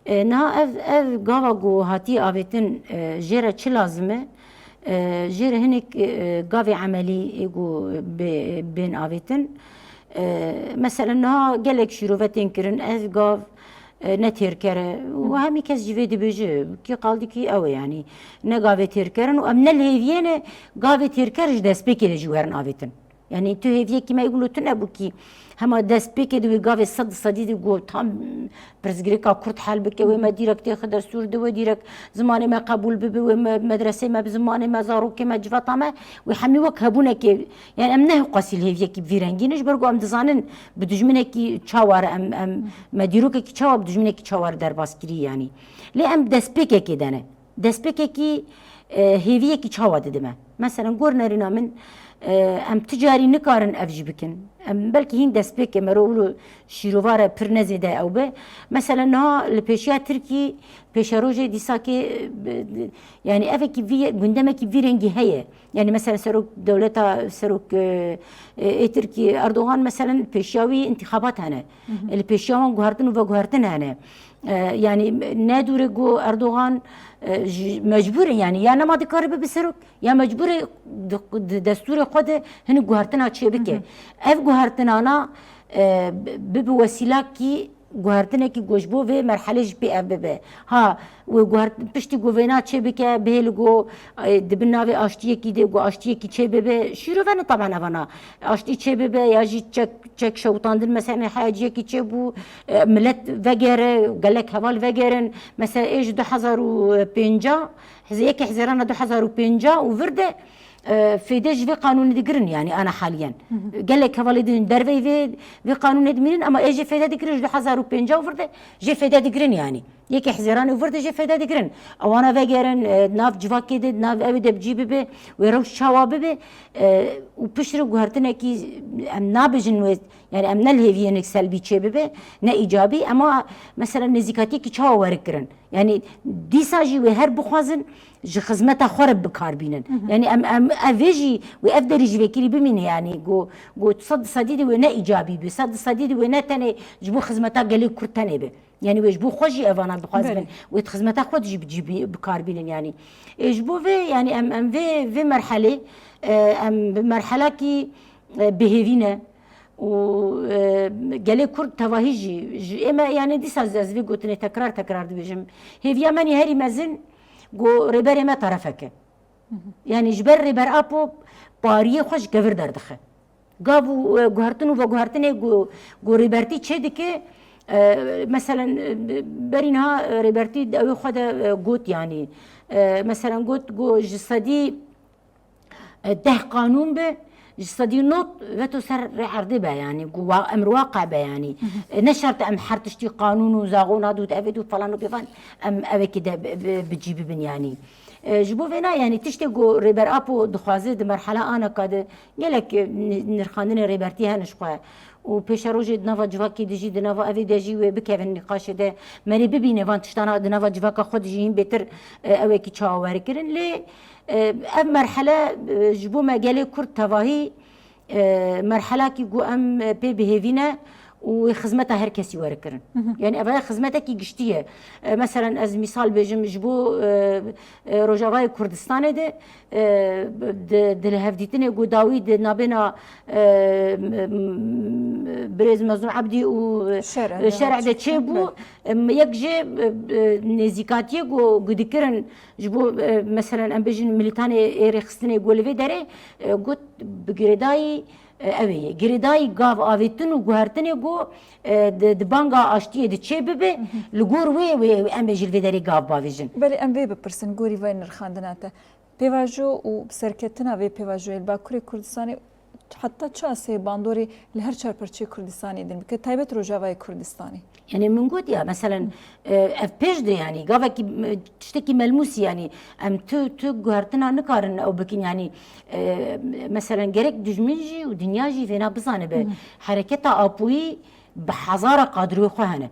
E, niha ev, ev gava ku hatî avêtin, e, jê re çi lazim e? E, jê re hinek, e, gavê emelî ê ku bê-, bên avêtin. E, mesela niha gelek şîrove tên kirin. Ev gav, e, ne têrker e. Û hemî kes jî vê dibêje, kî qal dikî ew e, yanî ne gavê têrker in û em ne li hêviyê ne gavê têrker ji destpêkê de jî werin avêtin. Yanî tu hêviyekî me êgulo tune bû kî hema destpêkê de wê gavê sed sedî de got tam pirsgirêka Kurd hel bike, wê me dîrek têxe destûr de, wê dîrek zimanê me qebûl bibe, wê me medresê me bi zimanê me, zarokê me, civata me, wê hemî wek hebûnekê, yani em ne qasî li hêviyekî bi vî rengî ne, ji ber ku em dizanin bi dijminekî çawa re em, em me dîrokekî çawa bi dijminekî çawa re derbas kirî yanî. Lê em destpêkekê de ne. Destpêkekî, e, hêviyekî çawa dide me? Meselen, gor nerîna min, e, em ti carî nikarin ev jî bikin. Em belkî hîn destpêkê me ro wilo şîrova re pir nezêde ew be. Meselen, niha li pêşiya Tirkî pêşerojê dîsakê, e, bi-, yanî evekî vî, gundemekî vî rengî heye. Yanî meselen serok dewleta, serok, e, e, ê Tirkî Erdogan meselen pêşiya wî întîxabat hene. Li pêşiya wan guhertin û veguhertin hene. E, yanî ne dûre ku Erdogan, e, ji, mecbûr e, yanî ya nema dikare bibe serok, ya mecbûr e di, di destûrê xwe de hinek guhertina çêbike. Ev guhertinana, e, bi, bibe wesîlakî guhertinekî ku ji bo vê merhelê jî pê ev bibe. Ha, wê guhert-, piştî ku vêna çêbike, bihê li ku, e, di bin navê aştiyekî de, ku aştiyekî çêbibe, şîrove ne taban evana. Aştî çêbibe ya jî çek, çek şewitandin, mesela heya ciyekî çêbû, e, milet vegere, gelek heval vegerin. Mesela ê ji du hezar û pênca, hiz-, yekê Hizêrana du hezar û pênca û vir de, e, fêde ji vê qanûnê digirin, yani ana haliyen. Gelek hevalê din derveyî vê, vê qanûnê dimînin, ama ê jê fêde digirin ji du hezar û pênca û vir de jê fêde digirin yani. Yekê Hizêranê û vir de jê fêde digirin. Ewana vegerin, e, nav civakê de, nav ew de bi cî bibe, wê rewş çawa bibe, e, û piştre guhertinekî em nabêjin wê, yani em ne li hêviyê hinek selbî çê bibe, ne îcabî, ema mesela nêzîkatiyekî çawa were kirin. Yani dîsa jî wê her bixwazin ji xizmeta xwe re bikar bînin. Yani em, em ev vê jî, wê ev derî jî vekirî bimîne, yani go, go sed sedî de wê ne îcabî be, sed sedî de wê ne tenê ji bo xizmeta gelê Kurd tenê be. Yani wê ji bo xwe jî evana bixwazin, wê di xizmeta xwe de jî bi cî bi-, bikar bînin yani. E, ji bo vê yani em, em vê, vê merhelê, e, em bi merhelakî, e, bihêvî ne û, e, gelê Kurd tevahî jî, ji ê me yani dîsa ez, ez vê gotinê tekrar tekrar dibêjim. Hêviya me nî herî mezin ku rêberê me terefeke. Yani ji ber Rêber Apo pariyê xwe ji kevir derdixe. Gav û, e, guhertin û veguhertinê ku, ku Rêbertî çê dike, e, meselen, e, berî niha, e, Rêbertî di ew xwe de, e, got, yanî, e, meselen got ku ji sedî, e, deh qanûn be, ji sedî not veto ser rê erdê be, yanî ku wa-, emr waqe be, yanî. E, ne şert em her tiştî qanûn û zaxona dût, evê dût, falan û bêvan em evekî de bi, bi, bi cî bibin, yanî. E, ji bo vêna, yanî tiştê ku Rêber Apo dixwaze di merhela anaka de gelek, e, ni-, nirxandinê Rêbertî hene ji xwe û pêşerojê di nava civakê de jî, di nava evê de jî wê bikevin nîqaşê de, merê bibîne van tiştana di nava civaka xwe de jî hîn bêtir, e, ewekî çawa were kirin. Lê, e, ev merhele, e, ji bo me gelê Kurd tevahî, e, merhelakî ku em, e, pê bihêvî ne û wê xizmeta her kesî were kirin. Yani ev ya xizmetekî giştî ye. E, meselen ez mîsal bêjim ji bo, e, e, Rojavayê Kurdistanê de, e, di, di li hevdîtinê ku dawî di nabêna, e, m-, m-, birêz Mezlûm Ebdî û, e, Şer'e de Şer'e de çêbû, em, yek jê, e, e, nêzîkatiyê ku, ku dikirin ji bo, e, meselen em bêjin milîtanê ê rêxistinê ku li vê derê, e, got bi girêdayî, e, ew ê ye. Girêdayî gav avêtin û guhertinê ku, e, di, di banga aştiyê de çê bibe, li gor wê, wê em ê ji li vê derê gav bavêjin. Belê em vê bipirsin, gorî vê nirxandina te. Pêvajo û serketina vê pêvajoyê li Bakurê Kurdistanê heta çi asê bandorê li her çar parçeyê Kurdistanê din bike, taybet Rojavayê Kurdistanê? Yani min got ya, meselen, e, ev pêş de yani, gavekî, e, tiştekî melmûsî yani, em tu, tu guhertina nikarin ew bikin yani, e, meselen gerek dijmin jî û dinya jî vêna bizanibe. Hereketa Apoyî bi hezara kadroyê xwe hene.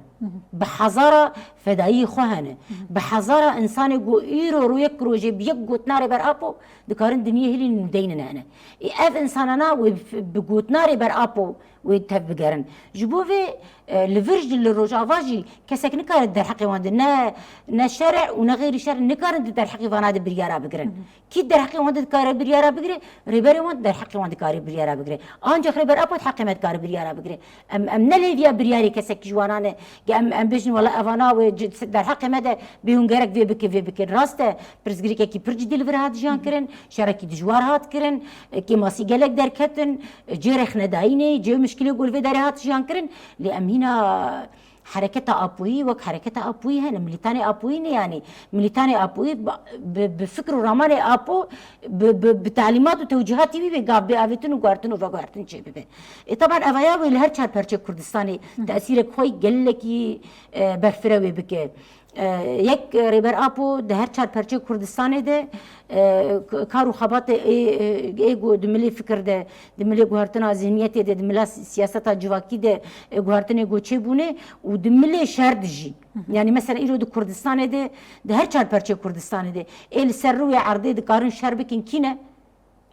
Bi hezara fedayî xwe hene. Bi hezara insanê ku îro ro yek rojê bi yek gotina Rêber Apo dikarin dinyê hilînin û deynin hene. Ê ev insanana wê bi, bi gotina Rêber Apo wê tev bigerin. Ji bo vê, e, li vir jî, li Rojava jî kesek nikare di derheqê wan de ne, ne şerê û ne xêrî şerê nikarin di derheqê vana de biryara bigirin. Kî derheqê wan de dikare biryara bigire? Rêberê wan derheqê wan dikare biryara bigire. Ancak Rêber Apo heqê me dikare biryara bigire. Em, em ne lêviya biryarê kesekî ji wana ne. Em, em bêjin wela evana wê ci-, derheqê me de bê hûn gerek vê bikin, vê bikin. Rast e, pirsgirêkekî pir cidî li vir hat jiyan kirin, şerekî dijwar hat kirin, e, kêmasî gelek derketin, e, cê rexnedayînê, cê mişkilê ku li vê derê hat jiyan kirin. Lê em hîna hereketa Apoyî wek hereketa Apoyî hene, milîtanê Apoyî ne yanî. Milîtanê Apoyî ba-, bi, bi fikr û ramanê Apo, bi, bi, bi talîmat û tewcîhatî wî bê gav bê avêtin û guhertin û veguhertin çêbibe. E, taban evaya wê li her çar perçê Kurdistanê tesîrek xwe gelekî, e, berfirewê bike. E, yek Rêber Apo di her çar perçê Kurdistanê de, e, k-, kar û xebatê ê, ê, ê ku di milê fikir de, di milê guhertina zihniyetê de, di mila si-, siyaseta civakî de, e, guhertinê ku çêbûne û di milê şer de jî. Yanî mesela îro di Kurdistanê de, di her çar perçê Kurdistanê de ê li ser rûyê erdê dikarin şer bikin kî ne?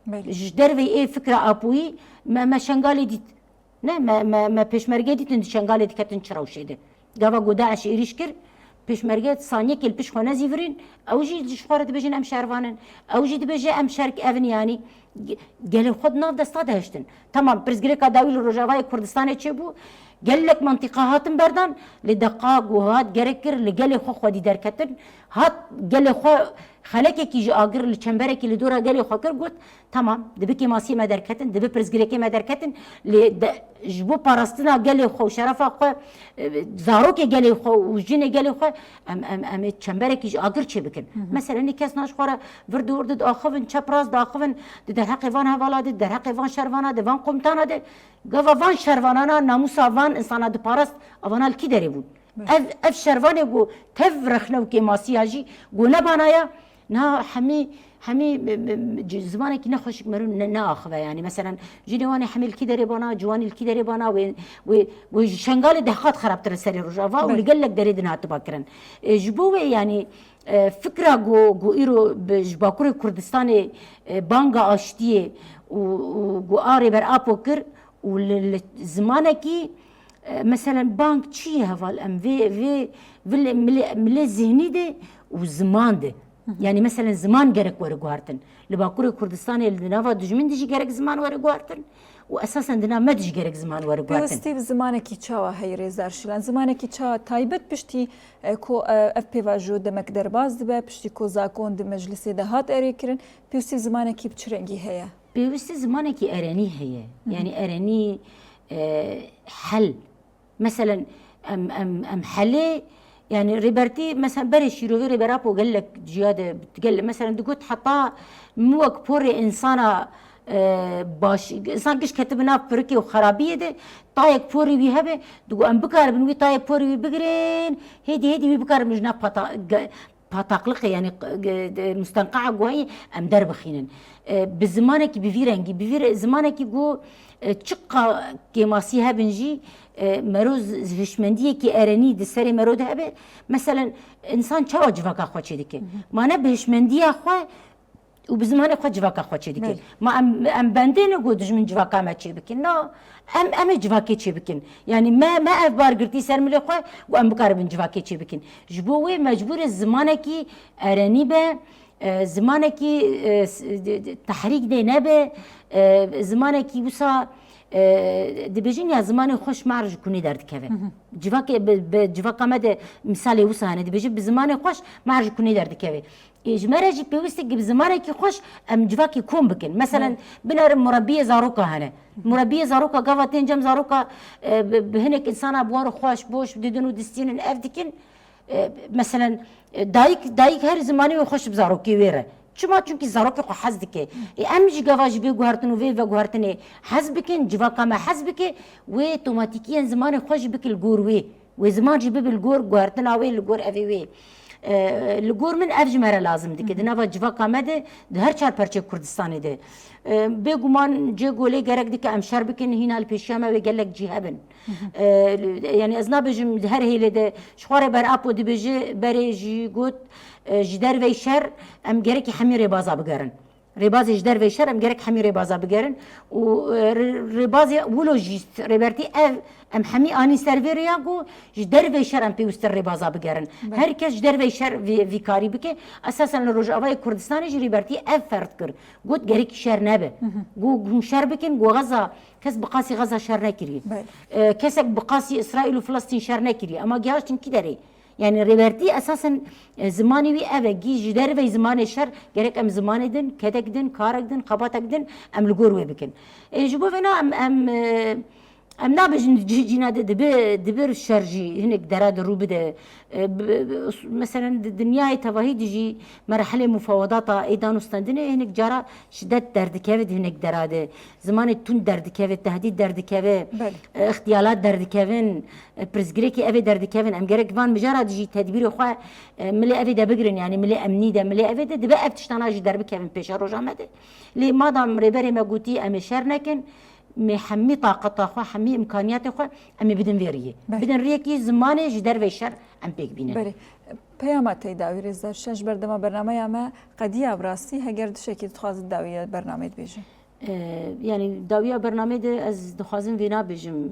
Belê. Ji derveyî ê fikra Apoyî me, me Şengalê dît. Ne, me, me, me pêşmerge dîtin di Şengalê diketin çi rewşê de. Gava ku DAIŞ êrîş kir, pêşmerge saniyekê li pişt xwe nezîvirîn, ew jî ji xwe re dibêjin em şervan in. Ew jî dibêje em şerk ev in yanî. Ge-, gelê xwe di nav desta de hiştin. Tamam, pirsgirêka dawî li Rojavayê Kurdistanê çêbû. Gelek mantîqa hatin berdan, lê deqa ku hat gerek kir li gelê xwe xwedî derketin. Hat gelê xwe xelekekî ji agir li çemberekî li dora gelê xwe kir, got, tamam, dibi kêmasiyê me derketin, dibi pirsgirêkê me derketin, lê de, ji bo parastina gelê xwe û şerefa xwe, e, zarokê gelê xwe û jinê gelê xwe, em, em, em ê çemberekî ji agir çêbikin. Mesela nê kes na ji xwe re vir di wir de diaxivin, çep rast diaxivin, di derheqê van hevala de, di derheqê van şervana de, van komutana de, gava van şervanana namûsa van insana diparast, avana li kî derê bûn? Ev, ev şervanê ku tev rexne û kêmasiya jî ku nebana ya, niha hemî, hemî, m-, m-, c-, zimanekî nexweşik mero ne, neaxive yanî. Meselen, jinê wan ê hemî li kî derê bana, ciwanî li kî derê bana, wê, wê, wê ji Şengalê dehqat xerabtir li serê Rojava û li gelek derê din hatiba kirin. E, ji bo wê yanî, e, fikra ku, ku îro bi, ji Bakurê Kurdistanê, e, banga aştiyê û, û ku a Rêber Apo kir, û li, li zimanekî, e, meselen, bang çi ye heval em vê, vê, vê li milê, milê zihnî de û ziman de. Yanî, meselen, ziman gerek were guhertin. Li Bakurê Kurdistanê, li nava dijmin de jî gerek ziman were guhertin û esasen di nav me de jî gerek ziman were guhertin. Pêwistî bi zimanekî çawa heye, Rêzdar Şilan? Zimanekî çawa taybet piştî, e, ku, e, ev pêvajo demek derbas dibe, piştî ku zakon di meclisê de hat erêkirin, pêwistî bi zimanekî bi çi rengî heye? Pêwistî zimanekî erenî heye. Yanî erenî, e, hel. Meselen, em, em, em helê, yanî Rêbertî, mesela berê şîrovê Rêber Apo gelek ciya de, gel-, meselen digot heta min wek porê insana, e, baş, insan giş ketibi nav pirikê û xerabiyê de, tayek porê wî hebe, digot em bikaribin wî tayek porê wî bigirin, hêdî hêdî wî bikaribin ji nav pata-, ge-, pataqliqê, yanî, e, e, mustenqaa guhayî em derbixînin. E, bi zimanekî bi vî rengî, bi vî re-, zimanekî ku, e, çiqa kêmasî hebin jî, e, mero z-, hişmendiyekî erenî di serê mero de hebe. Meselen, insan çawa civaka xwe çêdike? Ma ne bi hişmendiya xwe û bi zimanê xwe civaka xwe çêdike. Belê. Ma em, em bendê ne ku dijmin civaka me çêbikin. Na, em, em ê civakê çêbikin. Yanî me, me ev bar girtî ser milê xwe ku em bikaribin civakê çêbikin. Ji bo wê mecbûr e zimanekî erenî be, e, zimanekî, e, s-, de, de, tehrîk dê nebe, e, zimanekî wisa, e, dibêjin ya zimanê xweş mar ji kunê derdikeve. Civakê bi, bi civaka me de misalê wisa hene, dibêjin bi zimanê xweş mar ji kunê derdikeve. Ê, ji me re jî pêwîst e ku bi zimanekî xweş em civakî kom bikin. Meselen, binerin murebbiyê zaroka hene. Murebbiyê zaroka gava tên cem zaroka, e, bi, bi hinek insana bi wan re xweş, boş didin û distînin, ev dikin. E, meselen, e, dayik, dayik her zimanê wê xweş bi zarokê wê re. Çima? Çunkî zarokê xwe hez dike. Ê, em jî gava ji vê guhertin û vê veguhertinê hez bikin, civaka me hez bike, wê tomatîkiyen zimanê xwe jî bike li gor wê. Wê ziman jî bibe li gor guhertina wê, li gor evê wê. E, li gor min ev ji me re lazim dike. Di nava civaka me de, di her çar perçê Kurdistanê de. E, bêguman cê golê gerek dike em şer bikin, hîna li pêşiya me wê gelek cî hebin. E, yanî ez nabêjim di her hêlê de ji xwe re Rêber Apo dibêje, berê jî got, e, ji dervey şer em gerekî hemî rêbaza bigerin. Rêbazê ji derveyî şer em gerek hemî rêbaza bigerin û, e, rê-, rêbazê wilo jî rêbertî ev em hemî anîn ser vê rêya ku ji derveyî şer em pêwîst in rêbaza bigerin. Her kes ji derveyî şer vî, vî karî bike. Esasen li Rojavayê Kurdistanê jî rêbertî ev ferz kir. Got gerek şer nebe. Got hûn şer bikin, got Xeza, kes bi qasî Xeza şer nekiriye. E, kesek bi qasî Îsraîl û Filistîn şer nekiriye. Ema gihaştin kî derê? Yani rêbertî esasen, e, zimanê wî ev e, gî ji derveyî zimanê şer, gerek em zimanê din, kedek din, karek din, xebatek din, em li gor wê bikin. E, ji bo vêna em, em, e, em nabêjin di cih cîna de dibi, dibi şer jî hinek dera de rû bide. E, bi-, bi-, meselen di dinyayê tevahî de jî merhelê mufawedata ê danûstendinê hinek cara şidet derdikeve di hinek dera de. Zimanê tund derdikeve, tehdîd derdikeve, Belê. e, îxtiyalat derdikevin, e, pirsgirêkê evê derdikevin. Em gerek van mijara dijî tedbîrê xwe, e, milê evê de bigirin, yani milê emnî de, milê evê de dibe ev tiştana jî derbikevin pêşa roja me de. Lê madam rêberê me gotî em ê şer nekin, me hemî taqeta xwe, hemî îmkaniyatê xwe em ê bidin vê riyê. Belê. Bidin riyekî zimanê ji dervey şer em pêk bînin. Belê. Peyama tey dawî rêzdar şen ji berdema bernameya me qediya bi rastî heger tiştekî dixwazit dawiya bernameyê dibêjin. E, yani dawiya bernameyê de ez dixwazim vêna bêjim.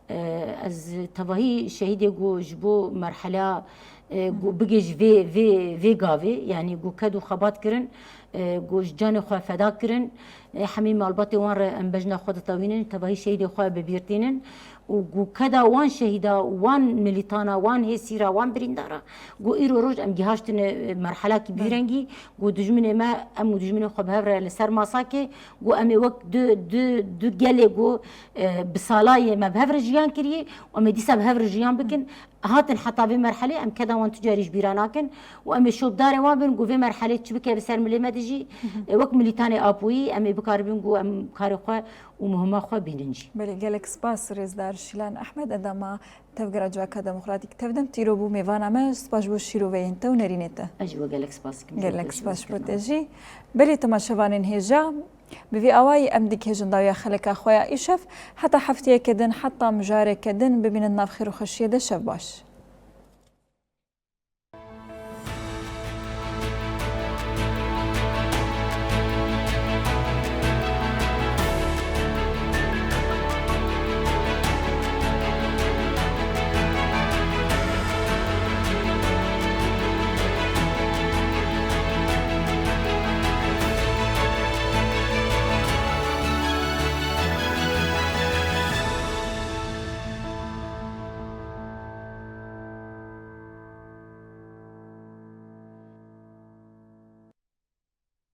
E, ez tevahî şehîdê ku ji bo merhela, e, ku bigê ji vê, vê, vê gavê, yani ku ked û xebat kirin, e, ku ji canê xwe feda kirin, e, hemî malbatê wan re em bejna xwe ditewînin, tevahî şehîdê xwe bi bîr tînin û ku keda wan şehîda, wan milîtana, wan hêsîra, wan birîndara, ku îro roj em gihaştine, e, merhelakî bî rengî, ku dijminê me, em û dijminê xwe bi hev re li ser masakê, ku em ê wek du, du, du gelê ku, e, bi salayê me bi hev re jiyan kiriye û em ê dîsa bi hev re jiyan bikin. Hatin heta vê merhelê, em keda wan tu carî ji bîra nakin û em ê şopdarê wan bin ku vê merhelê çi bike bi ser milê me de jî, e, wek milîtanê Apoyî em ê bikaribin ku em karê xwe û muhima xwe bînin jî. Belê, gelek spas rêzdar Şîlan Ehmed, endama Tevgera Civaka Demokratîk Tevdem, tîro bû mêvana me, spas ji bo şîroveyên te û nerînê te. Ez jî we gelek spas dikim. Gelek spas ji bo te jî. Belê temaşevanên hêja, bi vî awayî em digihêjin dawiya xeleka xwe ya îşev. Heta hefteyeke din, heta mijareke din, bimînin nav xêr û xweşiyê de, şev baş.